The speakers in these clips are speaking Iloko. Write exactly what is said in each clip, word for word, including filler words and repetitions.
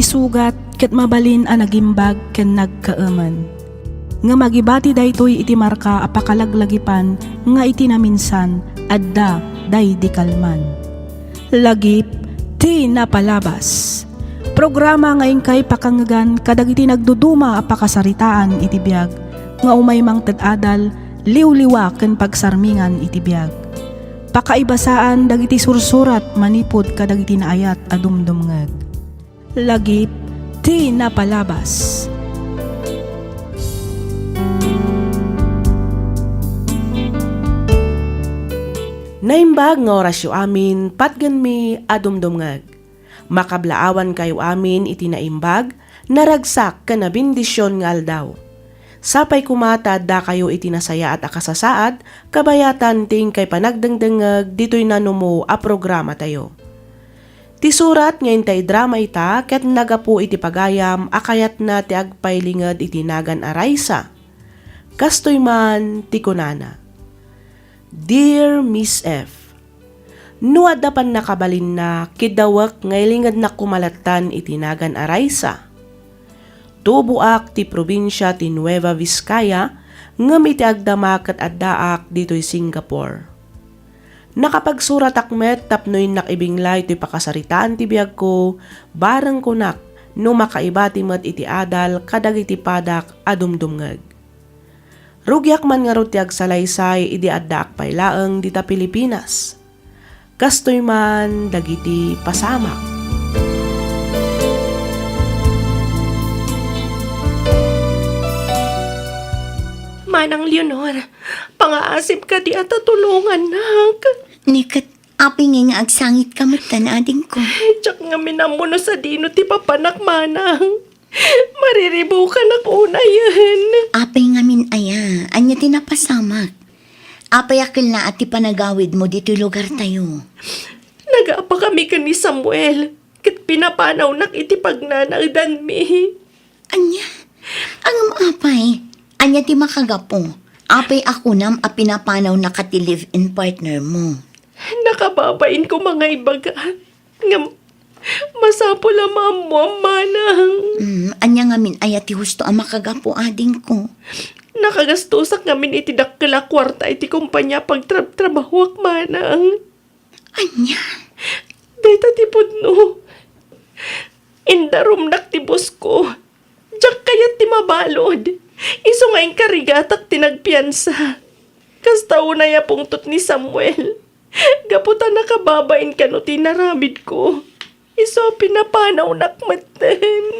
Sugat ket mabalin a nagimbag ken nagkaemen. Ngem agibati daytoy iti marka a pakalaglagipan nga iti naminsan, adda daydi kalman. Lagip ti napalabas. Programa nga inkay pakangegan kadagiti nagduduma a pakasaritaan iti biag nga umay mangted adal, liwliwa ken pagsarmingan iti biag. Pakaibasaan dagiti sursurat manipud kadagiti naayat a dumdumngeg. Lagip ti napalabas. Naimbag nga orasyo amin, patgenmi a dumdumngeg. Makablaawankayo amin iti naimbag, naragsak ken nabendision nga aldaw. Sapay koma ta addakayo iti nasayaat a kasasaad, kabayatan ti inkay panagdengdengngeg ditoy nanumo a programatayo. Ti surat nga intay drama ita ket naggapu iti pagayam a kayatna ti agpailinged iti nagan a Raisa. Kastoy man ti kunana, Dear Miss F, no adda pannakabalinna, kiddawek nga ilingednak koma lattan iti nagan a Raisa. Tuboak ti probinsia ti Nueva Vizcaya, ngem iti agdama ket addaak ditoy Singapore. Nakapagsuratak met tapno innak ibinglay toy pakasaritaan ti biagko, bareng kunak no makaibati met iti adal kadagiti padak a dumdumngeg. Rugiak man ngarud ti agsalaysay idi addaak pay laeng dita Pilipinas. Kastoy man dagiti pasamak. Manang Leonor, pangaasim kadi a ta tulongannak. Ni ket, apay ngay nga agsangitka metten, adingko? Diak ngamin ammo no sadino ti papanak, manang. Mariribukanak unayen. Apay ngamin aya? Ania ti napasamak? Apay a kellaat ti panagawidmo ditoy lugartayo? Nagapakami ken ni Samuel, ket pinapanawnak iti pagnanaedanmi. Ania? Ngem apay? Ania ti makagapu? Apay a kunam a pinapanawnaka ti live-in partner mo? Nakababain koma nga ibaga. Ngem, masapul a maammoam, manang. Mm, ania ngamin aya ti husto a makagapu, adingko? Nakagastosak ngamin iti dakkel a kuarta iti kompania a pagtrabtrabahoak, manang. Ania? Dayta ti pudno. Indarumnak ti bosko. Diak kayat ti mabalud. Isu nga inkarigatak ti nagpiansa. Kasta unay a pungtot ni Samuel. Gapu ta nakababain kano ti inaramidko. Isu a pinapanawnak metten.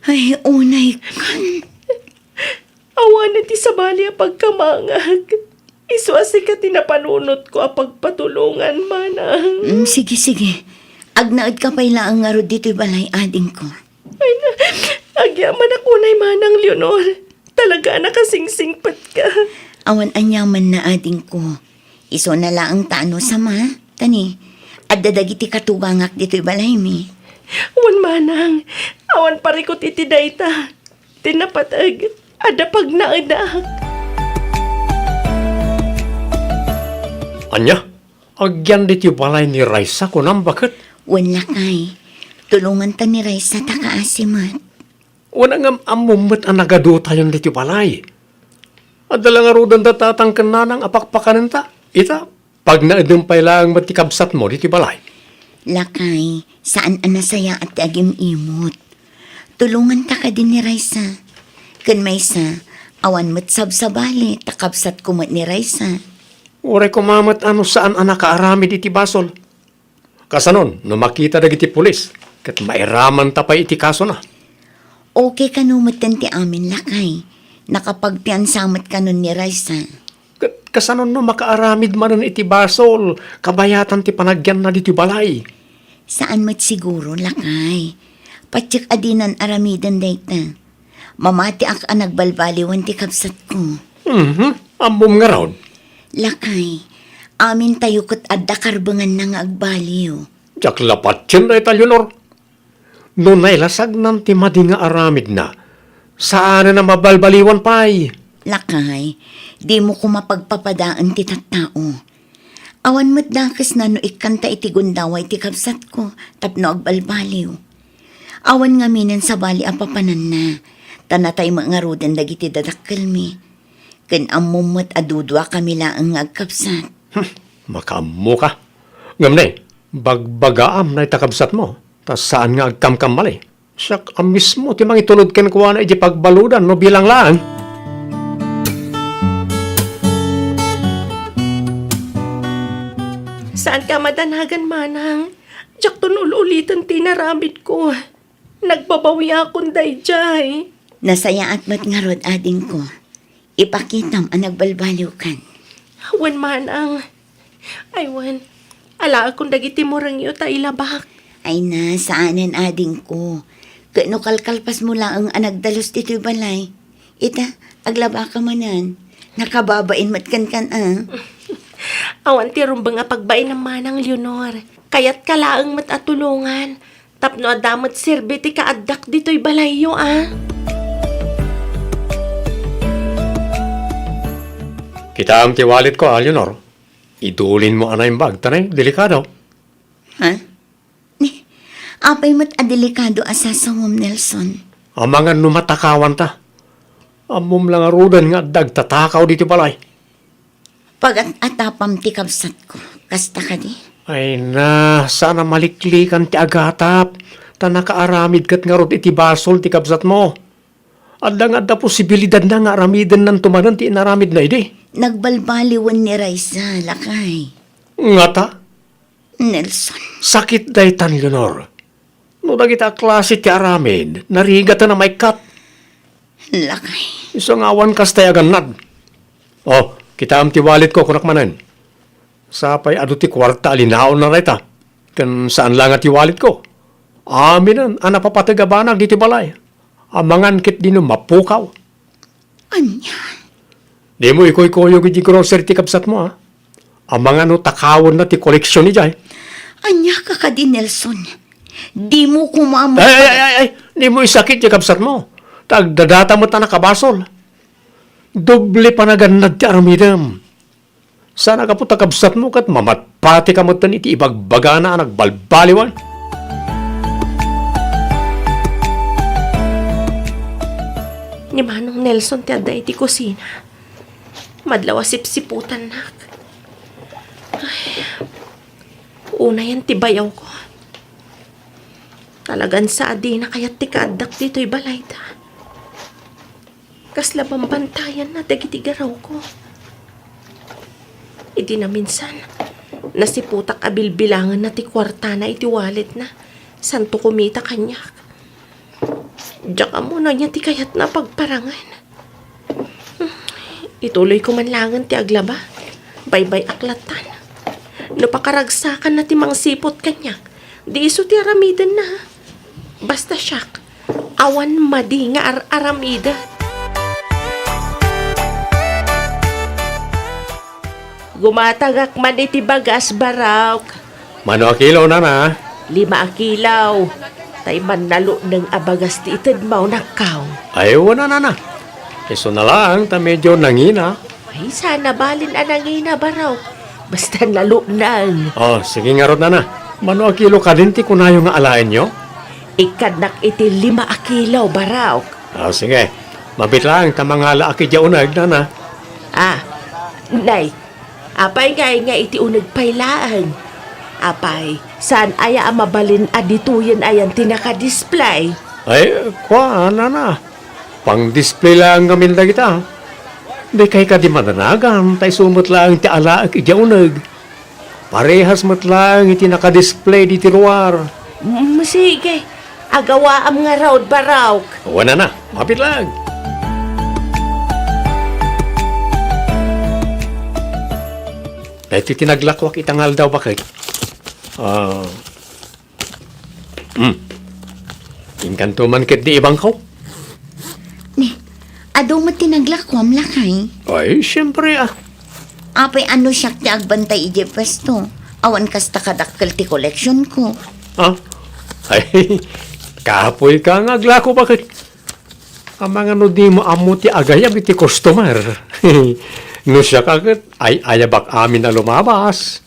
Ay, unay kan. Awanen ti sabali a pagkamangag. Isu a sika ti napanunotko a pagpatulongan, manang. Mm, sige, sige. Agnaedka pay laeng ngarud ditoy balay, adingko. Ay na, agyamanak unay, manang Leonor. Talaga a nakasingsingpetka. Awan aniamanna, adingko. Isuna laeng ta no sama, tani, adda dagiti katugangak ditoy balaymi. Wen, manang, awan parikut iti dayta. Ti napateg, adda pagnaedak. Ania? Agyan ditoy balay ni Raisa, kunam, baket? Wen, lakay. Tulonganta ni Raisa ta kaasi met. Wen, ngem ammom met a nagadutayon ditoy balay. Adda la ngaruden da tatang ken nanang a pakpakanenta. Ita, pagnaedem pay laeng met ti kabsatmo ditoy balay. Lakay, saan a nasayaat ti agim-imot. Tulonganta kadi ni Raisa. Ken maysa, awan met sabsabali ta kabsatko met ni Raisa. Uray koma met a no saan a nakaaramid iti basol. Kasanon, no makita dagiti pulis, ket mairamanta pay iti kasona? Okay kano metten ti amin, lakay. Nakapagpiansa met kanon ni Raisa. Ket kasanon no makaaramid manen iti basol, kabayatan ti panagyanna ditoy balay? Saan met siguro, lakay. Patiek a dinan aramiden dayta. Mamatiak a nagbalbaliwan ti kabsatko. Mhm. Ammom ngarud? Lakay, amintayo ket adda karbenganna nga agbaliw. Diak la patien dayta, Leonor. No nailasagnan ti madi nga aramidna, saanen a mabalbaliwan pay. Lakay, dimo koma pagpapadaen ti tattao. Awan met dakesna no ikkanta iti gundaway ti kabsatko tapno agbalbaliw. Awan ngamin sabali a papananna, ta natay met ngaruden dagiti dadakkelmi. Ken ammom met a duduakami laeng nga agkabsat. Hmm, makaammoka. Ngem ne, bagbagaam dayta kabsatmo, ta saan nga agkamkamali. Siak a mismo ti mangitulod kenkuana iti pagbaludan no bilang laeng. Saanka a madanagan, manang. Diakton ul-uliten ti inaramidko. Nagbabawiakon daydiay. Nasayaat met ngarud, adingko. Ipakitam a nagbalbaliwkan. Wen, manang. Ay, wen. Alaekon dagiti murengyo ta ilabak. Ay na, saanen, adingko. Ket no kalkalpasmo laeng a nagdalus ditoy balay, ita, aglabaka manen. Nakababain met kenkan, a. Awan ti rumbeng a pagbainam, manang Leonor. Kayatka laeng met a tulongan. Tapno adda met serbi ti kaaddak ditoy balayyo, a. Kitaem ti walletko, a, Leonor. Idulinmo a naimbag, ta ne, delikado. Ha? Ni, apay met a delikado a sasawem, Nelson? Amangan no matakawanta. Ammom la ngaruden nga adda agtatakaw ditoy balay. Pagat-atapam ti kabsatko. Kasta kadi? Ay na, saan a maliklikan ti agatap, ta nakaaramid ket ngarud iti basol ti kabsatmo. Adda nga adda posibilidadna nga aramidennanto manen ti inaramidna idi. Nagbalbaliwen ni Raisa, lakay. Ngata? Nelson. Sakit daytan, Leonor. No dagita a klase ti aramid, narigaten a maikkat. Lakay. Isu nga awan kastay a gannad. Oh, kitaem ti walletko, kunak manen. Sapay adu ti kuarta a linaonna dayta. Ken saan la nga ti walletko. Aminen a napapateg a banag ditoy balay. Amangan ketdi no mapukaw. Ania? Dimo ikuykuyog iti grocery ti kabsatmo, a? Amangan no takawenna ti koleksion idiay. Ania ka kadi, Nelson? Dimo koma met Ay, ay, ay, ay, ay, dimo isakit ti kabsatmo. Ta agdadata met a nakabasol. Doble panagannad ti aramidem. Saan a gapu ta kabsatmo ket mamatpatika metten iti ibagbagana a nagbalbaliwan. Ni Manong Nelson ti adda iti kusina. Madlaw a sipsiputannak. Ay, unayen ti bayawko. Talagan sa a dina kayat ti kaaddak ditoy balayda. Kasla bambantayanna dagiti garawko. Idi naminsan, nasiputak a bilbilangenna ti kuartana iti walletna, santo kumita kaniak. Diak ammo no ania ti kayatna a pagparangen. Ituloyko man laengen ti aglaba. Baybay-ak lattan. No pakaragsakanna ti mangsiput kaniak, di isu ti aramidenna. Basta siak, awan madi nga ar-aramida. Gumatagak man iti bagas, Barok. Mano a kilo, nana? Lima a kilo. Tay mannalukneng a bagas ti itedmo, nakkaw. Ay, wen a, nana. Isu na laeng ta medyo nangina. Ay, saan a balin a nangina, Barok. Basta nalukneng. Oh, sige ngarud, nana. Mano a kilo kadin ti kunayo nga alaenyo? Ikkadnak iti lima a kilo, Barok. Oh, sige. Mabiit laeng ta mangalaak idiay uneg, nana. Ah, nay, apay ngay nga iti uneg pay laeng? Apay, saan aya a mabalin a ditoyen ayan ti nakadisplay? Ay, kua, nana. Pang-display laeng ngamin dagita. Dikay kadi madanagan, ta isu met laeng ti alaek idiay uneg. Parehas met laeng iti nakadisplay ditoy ruar. Mm, sige. Agawaam ngarud, Barok. Wen a, nana. Mabiit laeng. Daytoy ti naglakoak ita nga aldaw, baket. Ah. Hmm. Inkanto man ketdi ibangko? Ni, adu met ti naglakoam, lakay? Ay, siempre, ah. Apay, no siak ti agbantay idiay puesto? Awan kasta kadakkel ti koleksionko. Ah? Ay, kapoyka nga aglako, baket. Amangan no dimo ammo ti agayab iti customer. No siak a ket, ay-ayabak amin a lumabas.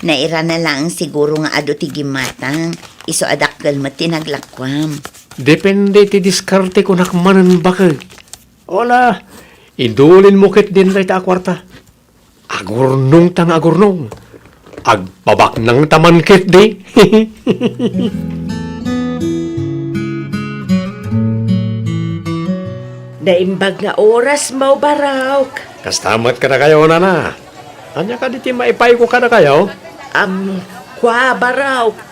Nairana laeng siguro nga adu ti gimmatang. Isu a dakkel met ti naglakuam. Depende ti diskarte, kunak manen, baket. Ala, idulinmo ketdin dayta a kuarta. Agurnongta nga agurnong. Agpabaknangta man ketdi. Naimbag nga orasmo, Barok. Kasta met kadakayo, nana. Ania kadi ti maipayko kadakayo? Am, kua, Barok.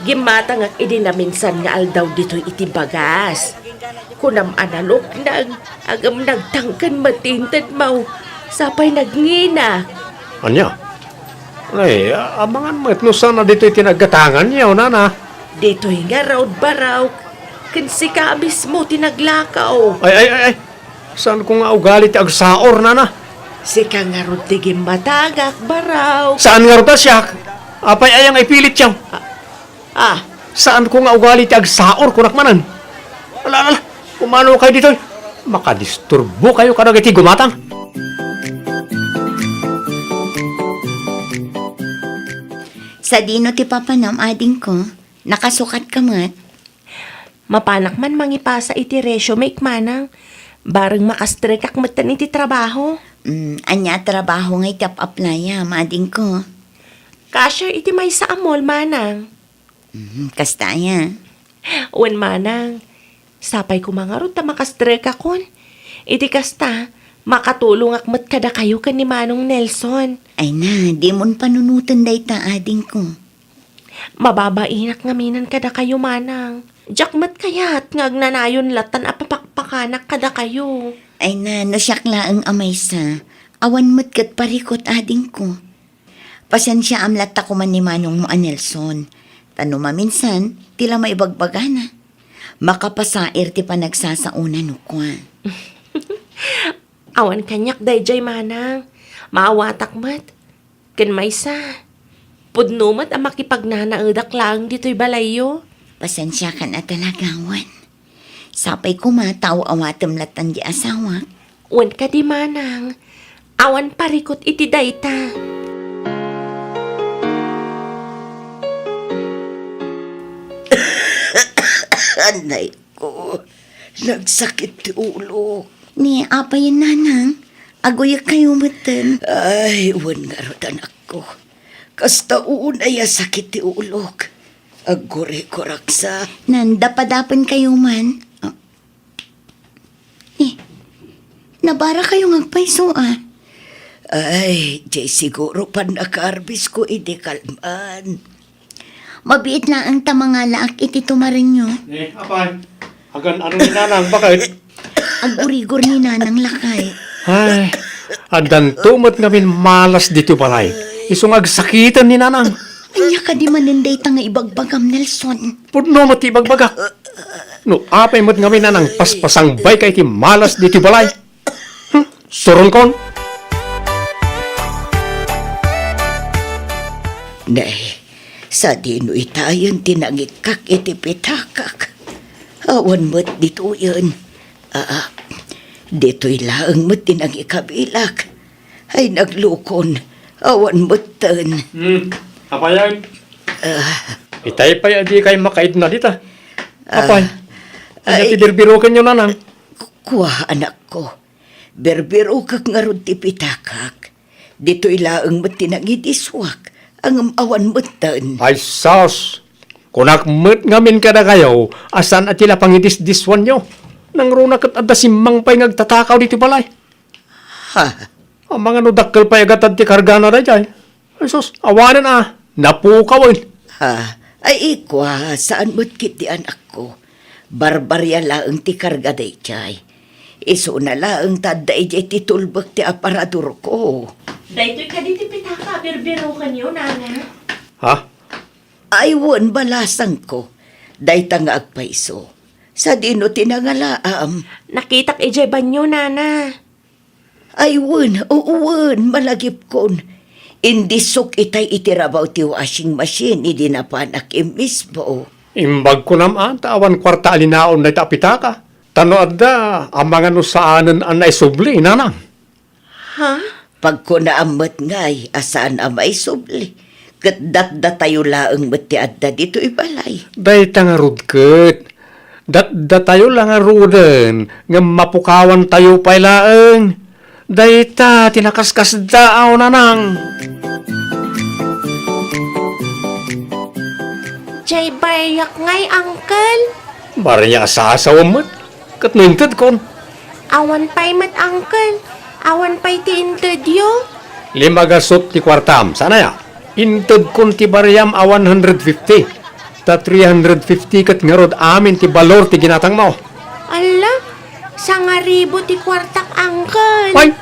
Gimmatangak idi naminsan nga aldaw ditoy iti bagas. Kunam a naluknag, ngem nagtangken met ti intedmo. Sapay nagngina. Ania? Ay, a-, amangan met no saan a ditoy ti naggatanganyo, nana. Ditoy ngarud, Barok. Ken sika mismo ti naglakaw. Ay, ay, ay, ay. Saanko nga ugali ti agsaor, nana. Sika ngarud ti gimmatangak, Barok. Saan ngarud a siak? Apay aya nga ipilityo? Ah, saanko nga ugali ti agsaor, kunak manen. Ala, ala, ala. Umano kayo ditoy. Makadisturbo kayo kadagiti gumatang. Sadino ti papanam, adingko? Nakasukat ka met? Mapanak man mangipasa iti resume, manang. Bareng makastrekak metten iti trabaho. Mm, ania a trabaho nga iti ap-aplayam, adingko? Cashier iti maysa a mall, manang. Mhm, kasta aya? Wen, manang. Sapay koma ngarud ta makastrekakon. Iti kasta, makatulongak met kadakayo ken ni Manong Nelson. Ay na, dimon panunoten dayta, adingko. Mababainak ngaminen kadakayo, manang. Diak met kayat nga agnanayon latan a papakpakanak kadakayo. Ay na, no siak laeng a maysa, awan met ket parikut, adingko. Pasensiaam latta koma ni manongmo a Nelson. Ta no maminsan, ti la maibagbagana. Makapasair ti panagsasaona no kua. Awan kaniak daydiay, manang. Maawatak met. Ken maysa, pudno met a makipagnanaedak laeng ditoy balayyo. Pasensiakan a talaga, wen. Sapay koma ta aw-awatem latta di asawak. Wen kadi, manang, awan parikut iti dayta. Anay ko, nagsakit ti ulo. Ni apay, nanang, aguyek kayo metten. Ay, wen ngarud, anakko. Kasta unay a sakit ti ulok. Agkurikuraksa. Nandapadapen kayo man. Ah. Eh, nabara kayo nga agpayso, ah. Ay, jay siguro pannakaarbis ko idi kalman. Mabiit laeng ta mangalaak iti tumarenyo. Eh, apay, agan-ano ni nanang, baket? Agurigor ni nanang lakay. Ay, addanto met ngamin malas ditoy balay. Isu nga agsakiten ni nanang. Ania kadi manen dayta nga ibagbagam, Nelson? Pudno met ti ibagbagak. No apay met ngamin a nangpaspasangbayka iti malas ditoy balay. Hmm, suronkon. Nay, sadino itayen ti nangikkak iti pitakak? Awan met ditoyen. Aa, ditoy laeng met ti nangikabilak. Ay, naglukon. Awan metten. Hmm, apayan? Ah. Itay pay a dikay makaidna dita. Ah. Apay, ania ti birbirokenyo, nanang? Kua, anakko. Birbirokek ngarud ti pitakak. Ditoy laeng met ti nangidiswak, ngem awan metten. Ay, sus! Kunak met ngamin kadakayo a saan a ti la pangidisdiswanyo. Nangruna ket adda simmang pay nga agtatakaw ditoy balay. Ha? Amangan no dakkel pay a gatad ti kargana daydiay. Ay, sus, awanen a, napukawen. Ha? Ay, ikua, saan met ketdi, anakko. Barbaria laeng ti karga daydiay. Isuna laeng ta adda idiay ti tulbek ti aparadorko. Daytoy kadi ti pitaka a birbirokenyo, nana? Ha? Ay, wen, balasangko. Dayta nga agpayso. Sadino ti nangalaam? Nakitak idiay banyo, nana. Ay, wen, wen, malagipkon. Indisok itay iti rabaw ti washing machine idi napanak immisbo. Imbag kunam a, ta awan kuarta a linaon dayta a pitaka. Ta no adda, amangan no saanen a naisubli, nanang. Ha? Pagkunaam met ngay a saan a maisubli. ket datdatayo laeng met ti adda ditoy balay. Dayta ngarud ket, datdatayo la ngaruden, ngem mapukawantayo pay laeng. Dayta ti nakaskasdaaw, Nanang. Jay bariak ngay, Uncle. Bariak a sasawem met. Ket no intedkon? Awan pay met, Uncle. Awan pay ti intedyo. Lima gasut ti kuartam. Saan aya? Intedkon ti bariam a one hundred fifty. Ta three hundred fifty ket ngarud amin ti balor ti ginatangmo. Alla, sangaribu ti kuartak, Uncle. Ay,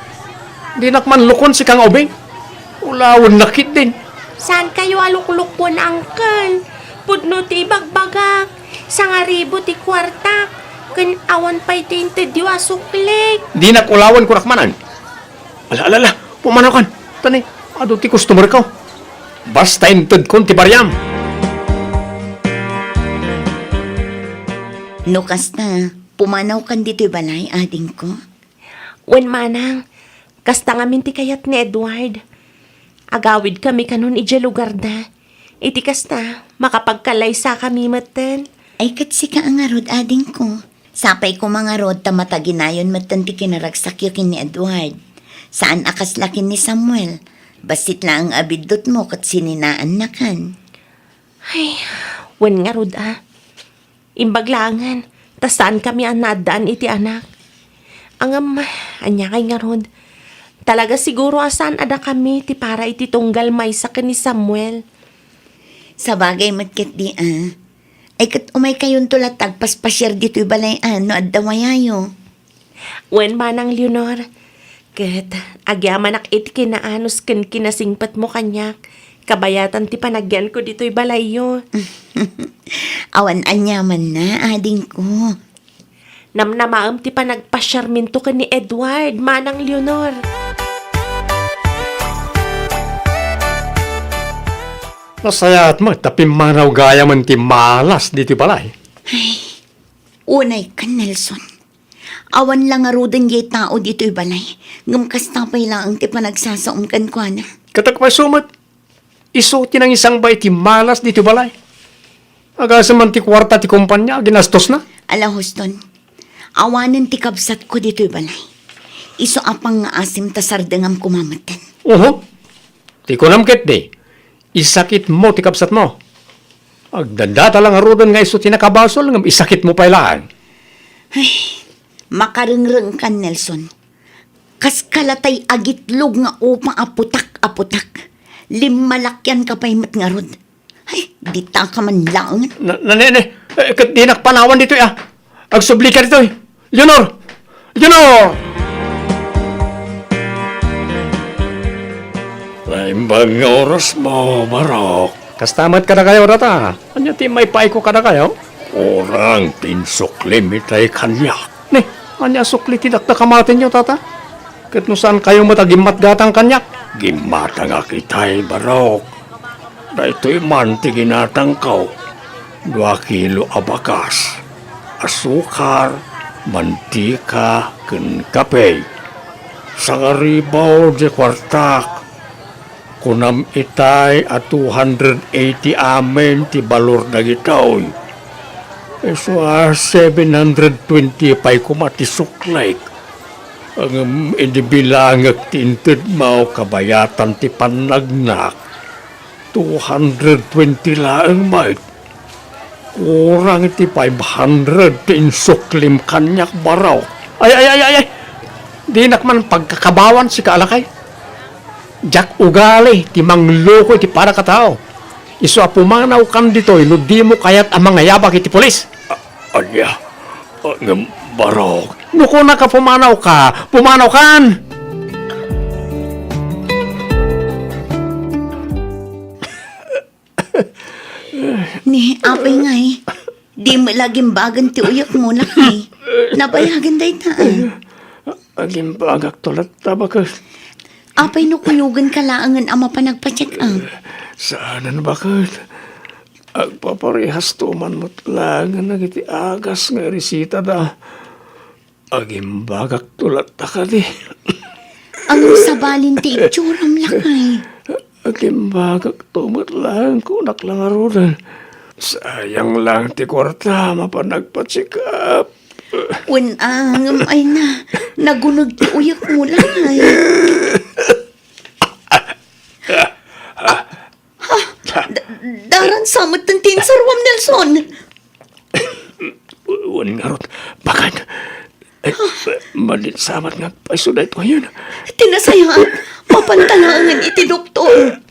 dinak man lukon sika nga ubing. Ulawennak ketdin. Saankayo a luklukon, Uncle. Pudno ti ibagbagak. Sangaribu ti kuartak. Ken awan pay ti intedyo a suklik. Dinak ulawen, kunak manen. Ala, ala, ala. Pumanawkan. Tani, adu ti customerko. Basta intedkon ti bariam. No kasta, pumanawkan ditoy balay, adingko? Wen, manang, kasta ngamin ti kayat ni Edward. Agawidkami kanon idiay lugarda. Iti kasta, makapagkalaysakami metten. Ay, ket sika a ngarud, adingko. Sapay koma ngarud ta mataginayon metten ti kinaragsakyo ken ni Edward. Saan a kasla ken ni Samuel. Bassit laeng a biddutmo ket sininaannakan. Ay, wen ngarud a. Imbag laengen, ta saankami a naaddaan iti anak. Ngem, ania kay ngarud? Talaga siguro a saan a dakami ti para iti tunggal maysa ken ni Samuel. Sabagay met ketdi a. Ay, ket umaykayonto latta agpaspasiar ditoy balay a no adda wayayo. Wen, Manang Leonor, ket agyamanak iti kinaanus ken kinasingpetmo kaniak, kabayatan ti panagyanko ditoy balayyo. Awan aniamanna, adingko. Namnamaem ti panagpasiarminto ken ni Edward, Manang Leonor. Nasayaat met ta pimmanaw gayamen ti malas ditoy balay. Ay, unay ken Nelson. Awan la ngaruden jay tao ditoy balay, ngem kasta pay laeng ti panagsasaom kenkuana. Ket agpayso met, isu ti nangisangba iti malas ditoy balay. Agasem man ti kuarta ti kompania a ginastosna. Ala, Houston, awanen ti kabsatko ditoy balay. Isu a pangngaasim ta sardengam koma metten. Oho. Ti kunam ketdi, isakitmo ti kabsatmo. Agdadata la ngaruden nga isu ti nakabasol ngem isakitmo pay laeng. Ay, makarengrengkan, Nelson. Kas kalatay agitlog nga upa a putak a putak. Limmalakianka pay met ngarud. Ay, dita ka man laeng. Na, na, ne, ne. Eh, ket dinak panawan ditoy, ah. Agsubli ka ditoy. Leonor! Leonor! Naimbag nga orasmo, Barok. Kasta met kadakayo, tata. Ania ti maipaayko kadakayo? Kurang ti insuklim itay kaniak. Ne, ania sukli ti dakdakamatenyo, tata? Ket no saankayo met a gimmatgatang kaniak? Gimmatangak itay, Barok. Daytoy man ti ginatangko, dua kilo a bakas, asukar, mantika, ken kape. Sangaribu ti kuartak. Kunam itay a two hundred eighty amin ti balor dagitoy. Isu a seven hundred twenty pay koma ti suklik. Ngem idi bilangek ti intedmo kabayatan ti pannagnak, two hundred twenty laeng met. Kurang iti five hundred ti insuklim kaniak, Barok. Ay, ay, ay, ay, ay! Dinak man pagkakabawan sika a lakay. Diak ugali ti mangloko iti padagkatao. Isu a pumanawkan ditoy no dimo kayat a mangayabak iti pulis. A-, ania? A, ngem, Barok. No kunak a pumanawka, pumanawkan! Ni, apay ngay, di met la agimbagan ti uyekmo, lakay. Nabayagen dayta, a. Agimbagakto latta, baket. Apay no kuyogenka laengen a mapan agpa-check up? Saanen, baket. Agpaparehasto man met laengen dagiti agas nga iresitada. Agimbagakto latta kadi. Ngem sabalin ti itsuram, lakay. Agimbagakto met laeng, kunak la ngaruden. Sayang lang ti kuarta, mapan nagpa-check up. Wen, a, ngem ay na, naguneg ti uyekmo, Lay. Ah, ah, da-, daran sa met ti insaruam, Nelson. Wen ngarud, bakit? Eh, madi sa met nga agpayso daytoyen. Ti nasayaat, mapanta laengen iti doktor.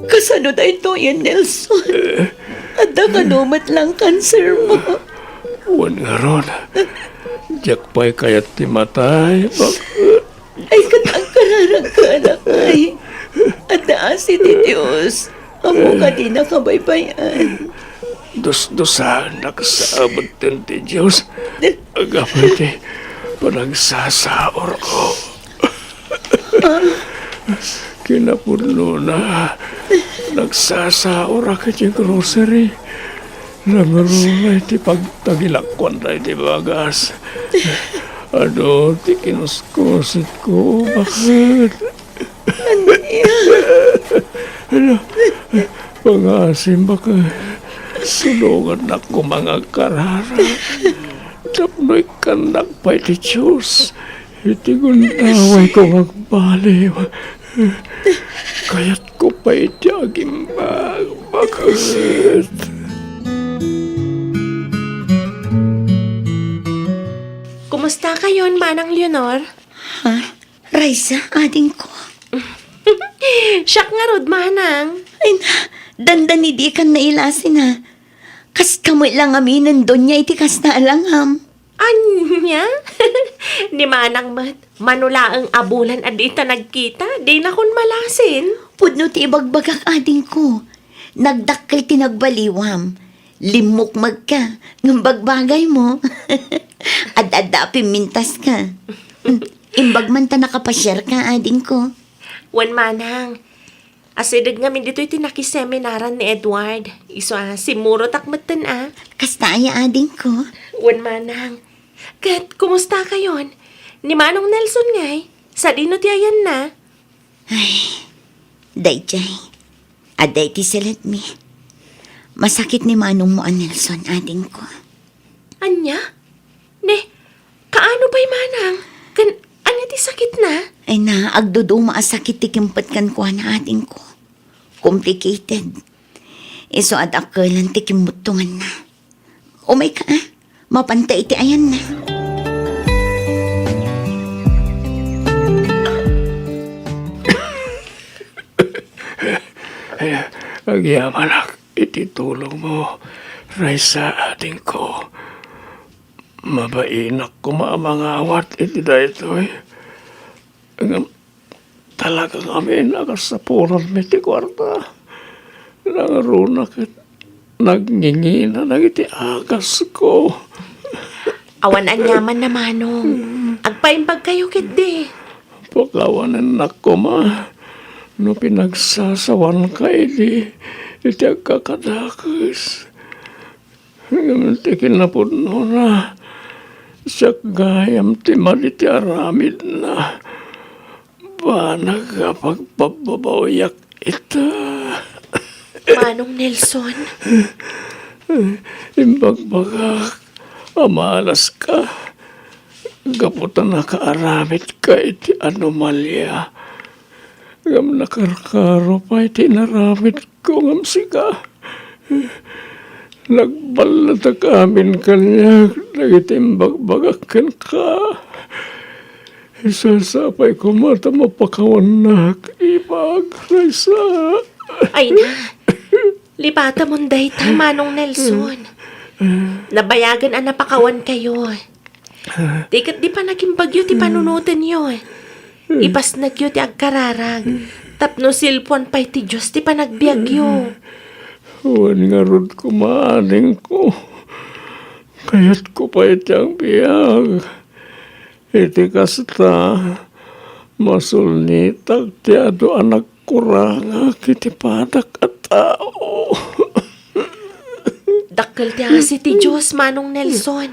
Kasano daytoyen, Nelson? Adda kano met lang kansermo? Wen ngarud, diak pay kayat ti matay. Bak-, Ay, ket agkararagka, anak, ay. Adda asi ti Dios. Ammo kadi nakabaybay-an. Dusdusaennak sa abuten ti Dios. Agapay ti panagsasaurko. Kinapudnona, nagsasaorak iti grocery. Nangruna iti pagtagilakuan daydi bagas. Adu ti kinuskusitko, bakit? Ania? Ania? Pangasim, bakit? Sulongannak koma nga agkararag. Tapno ikkannak pay ti Dios. Iti gundawayko nga agbaliw, kayatko pay ti agimbag, bakit? Kumusta kayon, Manang Leonor? Ha? Raisa, adingko? Siak ngarud, Manang. Ay na, dandani dikan nailasin, ha? Kas kamo la ngamin, Donya, iti kasta a langam. Ania? Ni Manang met, mano laeng a bulan a dita nagkita, dinakon malasin. Pudno ti ibagbagak, adingko. Nagdakkel ti nagbaliwam. Limmukmegka, ngem bagbagaymo. Ad-adda a pimmintaska. Imbag man ta nakapasiarka, adingko. Wen, Manang. Asideg ngamin ditoy ti nakiseminaran ni Edward. Isu a, simmurotak metten a. Kasta aya, adingko? Wen, Manang. Ket, kumusta kayon? Ni Manong Nelson ngay? Sadino ti ayanna? Ay, daydiay. Adda iti seledmi. Masakit ni manongmo a Nelson, adingko. Ania? Ne, kaano pay, Manang? Ken ania ti sakitna? Ay na, agduduma a sakit ti kimpet kenkuana, adingko. Complicated. Isu a dakkelan ti kimmuttonganna. Umayka, a. Mapanta iti ayanna. Agyamanak iti tulongmo, Raisa, adingko. Mabainak koma a mangawat iti daytoy. Ngem talaga ngamin a kasapulanmi ti kuarta. Nangruna ket nagngingina dagiti agasko. Awan aniamanna, Manong. Agpaimbagkayo ketdi. Pakawanennak koma no pinagsasawanka idi iti agkakadakes. Ngem ti kinapudnona, siak gayam ti madi ti aramidna. Banag a pagpabbabawiak ita. Manong Nelson? Imbagbagak a malaska gapu ta nakaaramidka iti anomalia. Ngem nakarkaro pay ti inaramidko ngem sika. Nagballatak amin kaniak dagiti imbagbagak kenka. Isasapay koma ta mapakawannak, ibag, Raisa. Ay na, lipatamon dayta, Manong Nelson. Nabayagen a napakawankayo. Ti ket di panagimbagyo ti panunotenyo. Ipasnekyo ti agkararag, tapno silpuan pay ti Dios ti panagbiagyo. Wen ngarud koma, adingko, kayatko pay ti agbiag. Iti kasta, masulnitak ti adu a nagkurangak iti padak a tao. Dakkel ti asi ti Dios, Manong Nelson.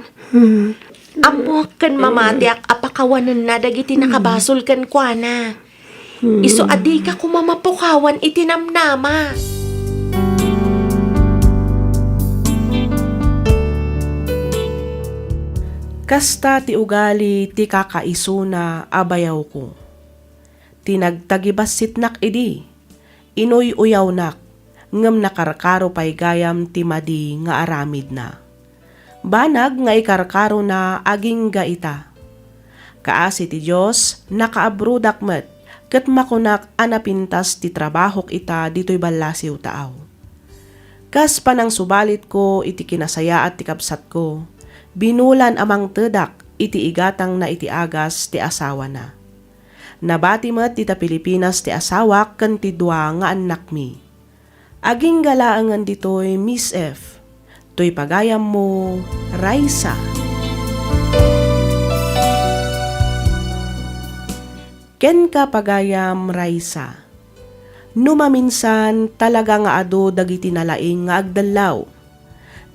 Ammok ken mamatiak a pakawanenna dagiti nakabasol kenkuana. Isu a dika koma mapukawan iti namnama. Kasta ti ugali ti kakaisuna a bayawko. Ti nagtagibassitnak idi, inuy-uyawnak, ngem nakarkaro pay gayam ti madi nga aramidna. Banag nga ikarkarona agingga ita. Kaasi ti Dios, nakaabrodak met, ket makunak a napintas ti trabahok ita ditoy ballasiw taaw. Kas panangsubalitko iti kinasayaat ti kabsatko, binulan a mangtedak iti igatangna iti agas ti asawana. Nabati met dita Pilipinas ti asawak ken ti dua nga annakmi. Agingga laengen ditoy, Miss F. Toy pagayammo, Raisa. Kenka, pagayam Raisa. No maminsan, talaga nga adu dagiti nalaing nga agdellaw.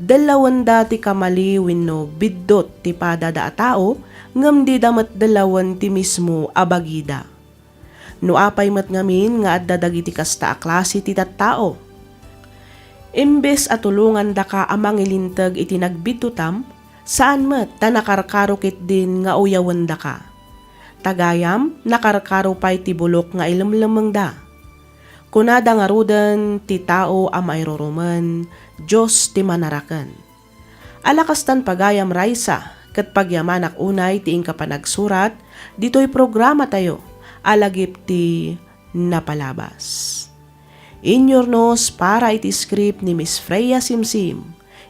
Dellawenda ti kamali wenno biddut ti padada a tao, ngem dida met dellawen ti mismo a bagida. No apay met ngamin nga adda dagiti kasta a klase ti tattao? Imbes a tulongandaka a mangilinteg iti nagbiddutam, saan met ta nakarkaro ketdin nga uyawendaka. Ta gayam, nakarkaro pay ti bulok nga ilemlemmengda. Kunada ngaruden ti tao a mairurumen, Dios ti manaraken. Ala kastan, pagayam Raisa, ket pagyamanak unay ti inka panagsurat ditoy programatayo a Lagip ti Napalabas. Inyurnos para iti script ni Miss Freya Simsim.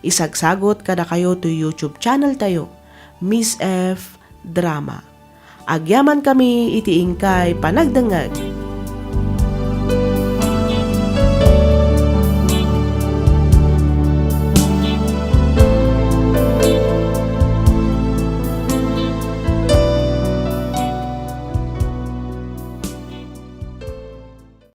Isagsagut kadakayo toy YouTube channel tayo, Miss F Drama. Agyamankami iti inkay panagdengngeg.